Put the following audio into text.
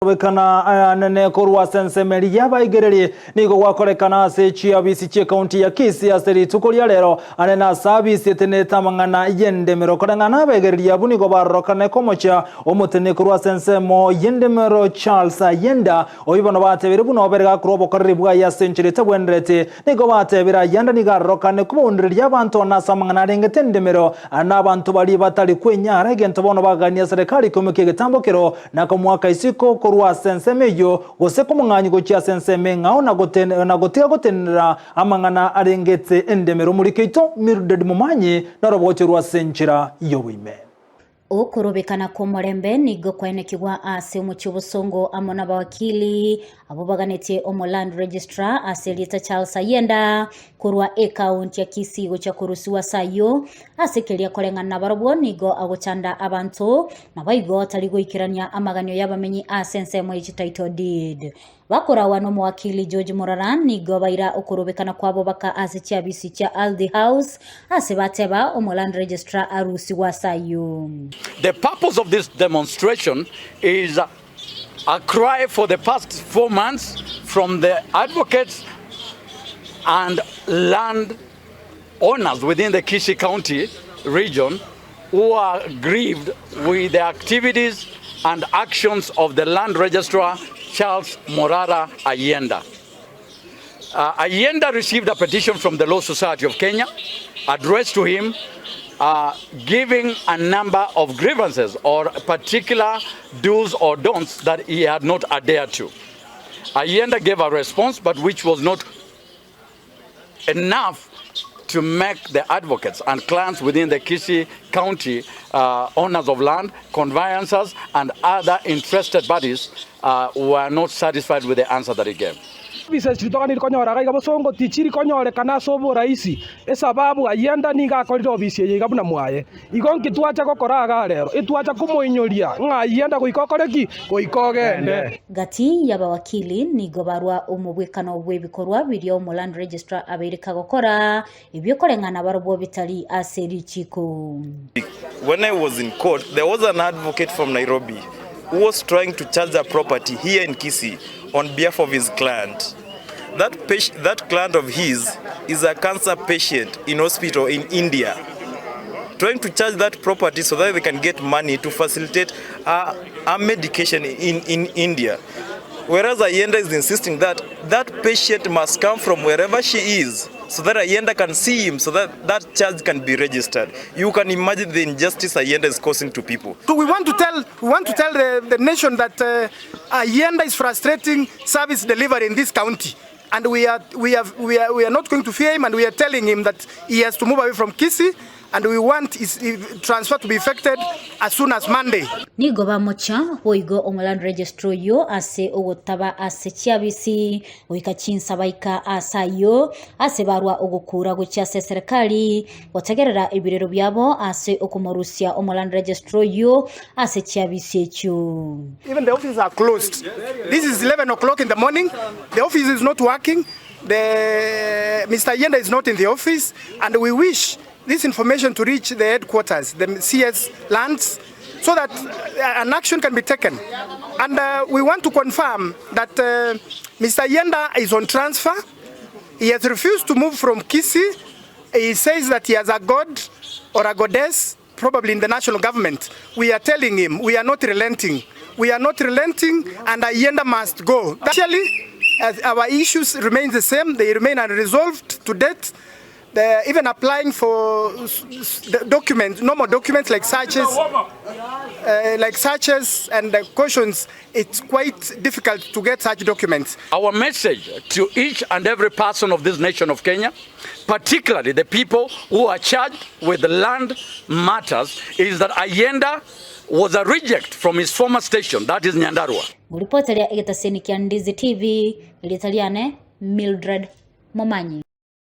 Okobekana anene korwa ase ensemo eria y'abaigereri nigo gwakorekana ase chiabisi chi'ekaunti ya Kisii ase rituko ria rero, anene ase abisi etenenete amang'ana y'endemero. Koreng'ana n'abaigereri abwo nigo barorokane komochia omoteneneri korwa ase ensemo y'endemero Charles Ayenda, oyio bono batebire buna obere gakorwa obokoreri bwaye ase enchera etabwenereti. Nigo batebire Ayenda nigo arorokane kobaundereria abanto one ase amang'ana arengete endemero, na abanto baria batari kwenyara egento bono bagania serikali koimokia egetambo kero Na komoaka isiko korwa ase ensemo eyio, gose komong'anyia gochia ase ensemo eng'ao, na na gotiga gotenenera amang'ana arengete endemero. Omoriki oito Mildred Momanyi norobogochi rwa ase enchera y'oboime. Okorobekana kw'omorembe nigo kwaenekigwa ase omochie obosongo amo nabawakili abwo baganetie omo land registrar ase erieta Charles Ayenda korwa ekaunti ya Kisii gochia korusiwa ase ayio ase keria koreng'ana nabarobwo nigo agochanda abanto Naboigo tari goikerania amaganio y'abamenyi ase ensemo ye chititle deed. Bakorawa nomowakili George Morara nigo baira okorobekana kwabo baka ase chiabisi chia Ardhi House ase bateba omo land registrar arusigwe ase ayio. The purpose of this demonstration is a cry for the past 4 months from the advocates and land owners within the Kisii County region who are grieved with the activities and actions of the land registrar Charles Morara Ayienda. Ayienda received a petition from the Law Society of Kenya addressed to him giving a number of grievances or particular do's or don'ts that he had not adhered to. Ayienda gave a response but which was not enough to make the advocates and clients within the Kisii County uh, owners of land, conveyancers, and other interested parties uh, were not satisfied with the answer that he gave. Chibesa echi toganiri konyora iga iga bosongo tichiri konyorekana ase oboraisi, esababu Ayienda nigo akorire obisi eye iga buna mwaye. Igo nki twacha gokora igaa rero? Etwacha komoinyoria ng'a Ayienda goika okore ki? Goika ogende. Gati y'abawakili nigo barwa omobwekano bw'ebikorwa biria omo-land registrar abeire kagokora, ebiokoreng'ana barobwo bitari ase richiiko. When I was in court, there was an advocate from Nairobi who was trying to charge a property here in Kisii on behalf of his client. That, patient, that client of his is a cancer patient in hospital in India. Trying to charge that property so that they can get money to facilitate a, a medication in, in India. Whereas Ayienda is insisting that that patient must come from wherever she is so that Ayienda can see him, so that that charge can be registered. You can imagine the injustice Ayienda is causing to people. So we want to tell, we want to tell the, the nation that Ayienda is frustrating service delivery in this county. And we are, we, have, we, are, we are not going to fear him and we are telling him that he has to move away from Kisii and we want his transfer to be effected as soon as Monday. Nigo bamocha boigo omoland registrar oyio ase ogotaba ase chiabisi goika chinsa baika aase ayio ase barwa ogokura gochia ase eserekari gotegerera ebirero biabo ase okomorusia omoland registrar oyio ase chiabisi echio. Even the offices are closed. This is 11 o'clock in the morning. The office is not working. The Mr. Ayienda is not in the office and we wish this information to reach the headquarters, the CS lands, so that an action can be taken. And we want to confirm that Mr. Ayienda is on transfer. He has refused to move from Kisii. He says that he has a god or a goddess, probably in the national government. We are telling him we are not relenting. We are not relenting and Ayienda must go. Actually, as our issues remain the same, they remain unresolved to date. They're even applying for the documents, normal documents like searches, like searches and cautions. It's quite difficult to get such documents. Our message to each and every person of this nation of Kenya, particularly the people who are charged with land matters, is that Ayienda was a reject from his former station, that is Nyandarua. Ngoripota ria egetaseni kia Ndizi TV, erieta riane Mildred Momanyi.